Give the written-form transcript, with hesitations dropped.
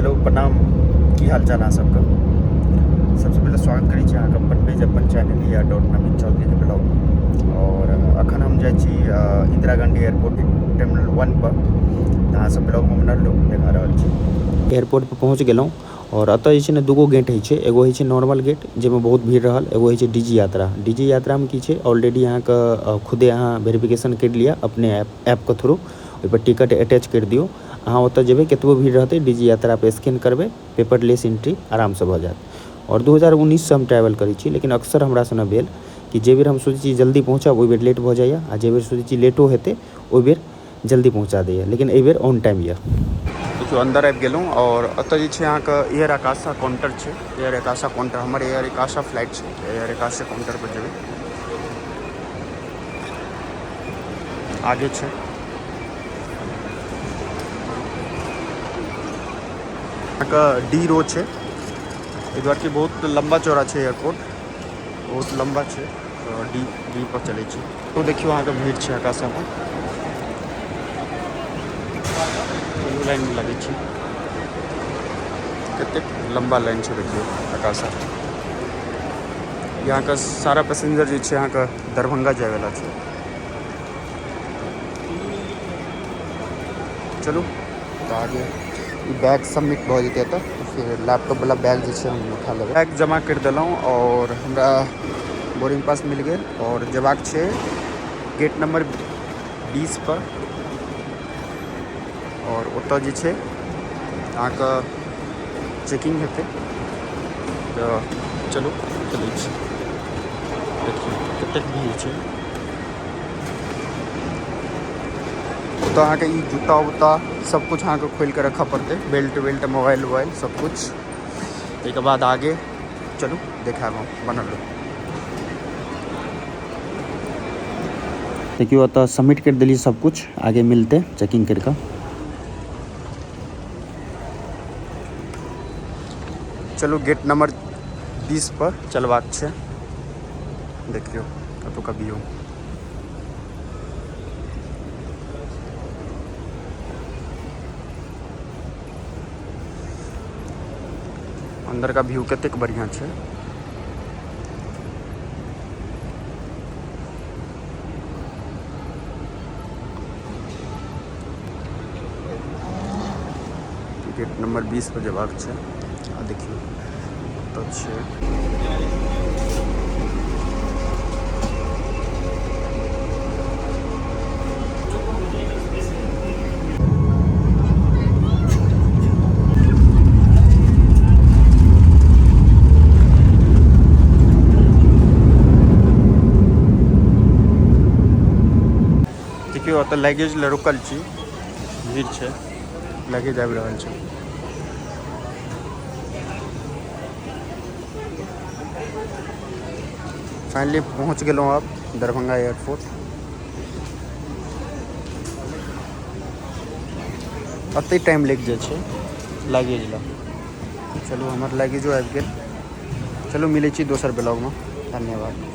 Hello प्रणाम, की हाल चाल अहाँ सबके। सबसे पहिले स्वागत करै छी अहाँके अपन पेज अपन चैनल या डॉट नवीन चौधरीके ब्लॉग। और अखन हम जाइ छी इंदिरा गांधी एयरपोर्ट टर्मिनल 1 पर। तऽ अहाँ सब ब्लॉगमे बनल रहू, देखा रहल छी। एयरपोर्ट पर पहुँच गेलहुँ और एतऽ जे छै ने दूगो गेट होइ छै। एगो होइ छै नॉर्मल गेट जाहिमे बहुत भीड़ रहल, एगो होइ छै डीजी यात्रा। डीजी यात्रामे की छै, ऑलरेडी अहाँके खुदे अहाँ वेरिफिकेशन करि लिअ अपने ऐपके थ्रू, ओहिपर टिकट अटैच करि दियौ। अहाँ ओतऽ जेबै, कतबो भीड़ रहतै, डीजी यात्रा पर स्कैन करबै, पेपरलेस एंट्री आरामसँ भऽ जायत। और 2019 से हम ट्रैवल करै छी, लेकिन अक्सर हमरा सङ्गे भेल कि जे बेर हम सोचै छी जल्दी पहुँचब ओहि बेर लेट भऽ जाइए, आ जे बेर सोचै छी लेटो हेतै ओहि बेर जल्दी पहुँचा दैए, लेकिन एहि बेर ऑन टाइम यऽ। देखियौ अन्दर आबि गेलहुँ और एतऽ जे छै अहाँके एयर आकाशा काउंटर छै। एयर आकाशा काउंटर हमर एयर आकाशा फ्लाइट छै, एयर आकाशा काउंटर पर जेबै। आगे छै अहाँके डी रो छै। एहि दुआरे कि बहुत लम्बा चौड़ा छै एयरपोर्ट, बहुत लम्बा छै, तऽ डी डी पर चलै छी। तो देखियौ अहाँके भीड़ छै आकाशामे, चलू लाइनमे लगै छी। कतेक लम्बा लाइन छै देखियौ आकाशा। यहाँ सारा पैसेंजर जे छै अहाँके दरभंगा जायवला छै। चलू तऽ आगे ई बैग सबमिट भऽ जेतै एतऽ, फिर लैपटॉपवला बैग जे छै हम उठा लेबै। बैग जमा करि देलहुँ और हमरा बोर्डिंग पास मिल गेल और जेबाक छै गेट नंबर 20 पर। और ओतऽ जे छै अहाँके चेकिंग हेतै। तऽ चलू चलै छी। देखियौ कतेक भीड़ छै ओतऽ। अहाँके ई जूता उता सब कुछ अहाँके खोलि कऽ रखऽ पड़तै, बेल्ट वेल्ट मोबाइल उबाइल सब कुछ। ताहिके बाद आगे चलू देखायब हम, बनल रहू। देखियौ ओतऽ सबमिट करि देलियै सब कुछ, आगे मिलतै चेकिंग करि कऽ। चलू गेट नंबर 20 पर चलबाक छै। देखियौ एतुका व्यू। अंदर का व्यू कतेक बढ़िया छै। गेट नंबर 20 पर जेबाक छै। आ देखियौ ओतऽ छै। देखियौ ओतऽ लगेज लए रुकल छी, भीड़ छै, लगेज आबि रहल छै। फाइनली पहुँच गेलहुँ आब दरभंगा एयरपोर्ट। अते टाइम लागि जाइ छै लगेज लए। चलू हमर लगेजो आबि गेल। चलू मिलै छी दोसर ब्लॉगमे। धन्यवाद।